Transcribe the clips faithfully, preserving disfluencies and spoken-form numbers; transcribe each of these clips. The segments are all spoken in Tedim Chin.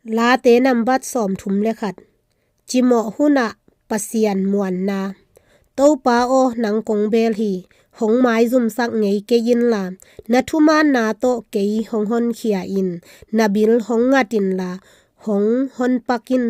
Late nambat sawmthum le khat. Cimawh hunah Pasian muanna. Topa aw, nang kong beel hi, hong maizumsak ngei kei inla, na thumaanna tawh kei hong honkhia in. Na bil hong ngat inla, hong honpak in.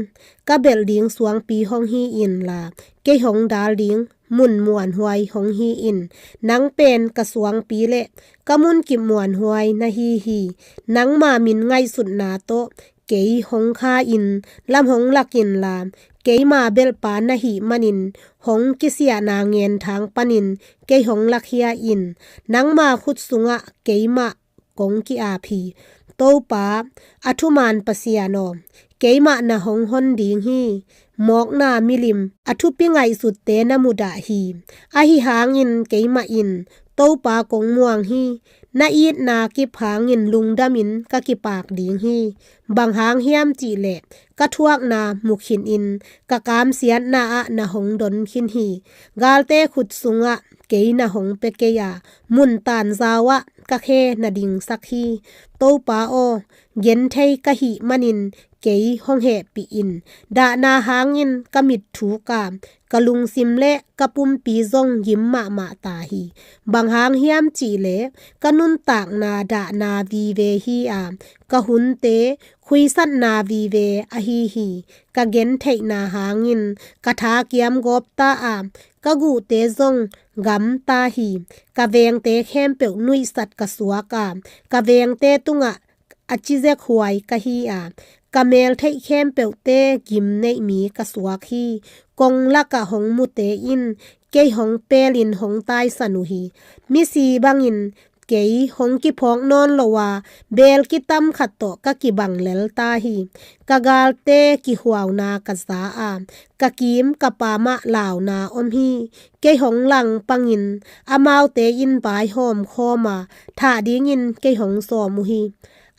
Ka belh ding suangpi hong hi inla, kei hong dal ding mun muanhuai hong hi in. Nang pen ka suangpi le ka munkip muanhuai na hi hi. Nangma min ngaihsutna tawh kei hong kha in, lam hong lak inla, keima belhpa na hih manin hong kisiahna ngenthang panin kei hong lakhia in. Nangma khut sungah keimah kong ki-ap hi. Topa, a thumaan Pasian aw, keimah na hong hon ding hi. Mawkna milim, a thupi ngaihsutte na mudah hi. Ahi hangin keimah in Topa kong muang hi. Na itna kip hangin lungdamin ka kipak ding hi. Bang hang hiam cihleh, ka thuakna mu khinin ka kamsiatna ah na hong don khin hi. Galte khut sungah kei na hong pia kei a, mun tanzau ah ka khe na dingsak hi. Topa aw, genthei ka hih manin kei hong hehpih in. Dahna hangin ka mit thuk a, ka lungsim le ka pumpi zong gim mahmah ta hi. Bang hang hiam cihleh, ka nuntakna dahna vive hi a, ka hunte khuisatna vive ahi hi. Ka gentheihna hangin ka thakiam gawp ta a, ka guhte zong gam ta hi. Ka vengte khempeuh nuihsat ka suak a, ka vengte tungah a cizekhuai ka hi a, ka meltheih khempeuhte gimneih mi ka suak hi. Kong lakah hong mute in kei hong peelin hong taisan uh hi. Misi bangin kei hong kiphawk nawn lo a, beel kitam khat tawh ka kibang lel ta hi. Ka galte kihuauna ka za a, ka kim ka pamah launa om hi. Kei hong langpangin amaute in vaihawm khawm a, thah dingin kei hong sawm uh hi.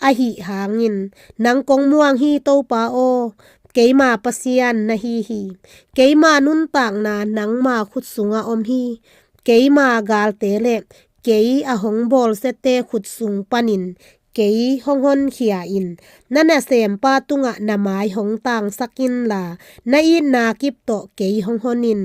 Ahi hangin nang kong muang hi, Topa aw, keima Pasian na hi hi. Keima nuntakna nangma khut sungah om hi. Keima galte le kei a hong bawlsiate khut sung panin kei hong honkhia in. Na nasempa tungah na mai hong tangsak inla, na itna kip tawh kei hong hon in.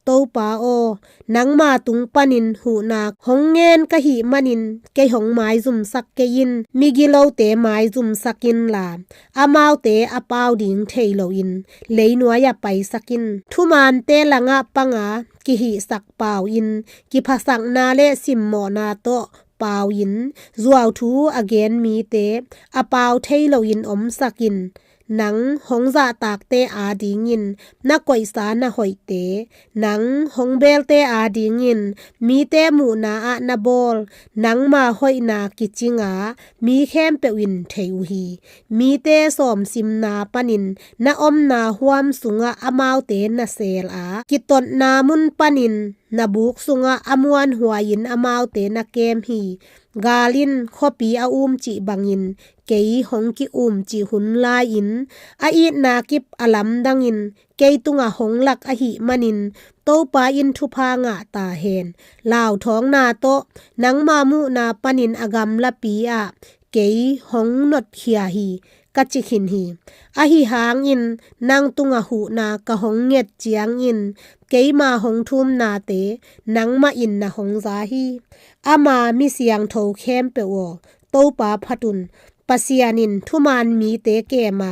Topa aw, nangma tung panin huhna hong ngen ka hih manin kei hong maizumsak kei in. Migilote maizumsak inla, amaute a pau ding thei loin leinuai-ah paisak in. Thumaante langah panga kihihsak pau in, kiphasakna le simmawhna tawh pau in. Zuauthu a gen mite a pau thei loin omsak in. Nang hong zahtakte adingin na koihsa na hoihte, nang hong beelte adingin mite muhna ah na bawl, nangma hoihna kicing a, mi khempeuh in thei uh hi. Mite sawmsimna panin na omna huam sungah amaute na seel a, kitotna mun panin na buk sungah a muanhuai-in amaute na kem hi. Gal in khuapi a umcih bangin kei hong ki-umcih hun lai-in, a itna kip a lamdangin kei tungah hong lak ahih manin Topa in thupha ngah ta hen. Lauthawngna tawh nangma muhna panin a gamlapi ah kei hong notkhia hi, ka ci khin hi. Ahi hangin nang tungah huhna ka hong nget ciangin keima hong thumnate nangmah in na hong za hi. Ama mi siangtho khempeuh aw, Topa phat un. Pasian in thumaan mite kem a,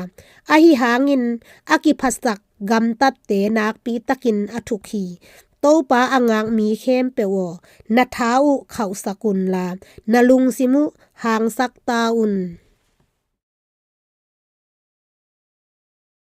ahi hangin a kiphasak gamtatte nakpi takin a thuk hi. Topa a ngak mi khempeuh aw, na tha uh khauhsak unla, na lungsim uh hangsak ta un.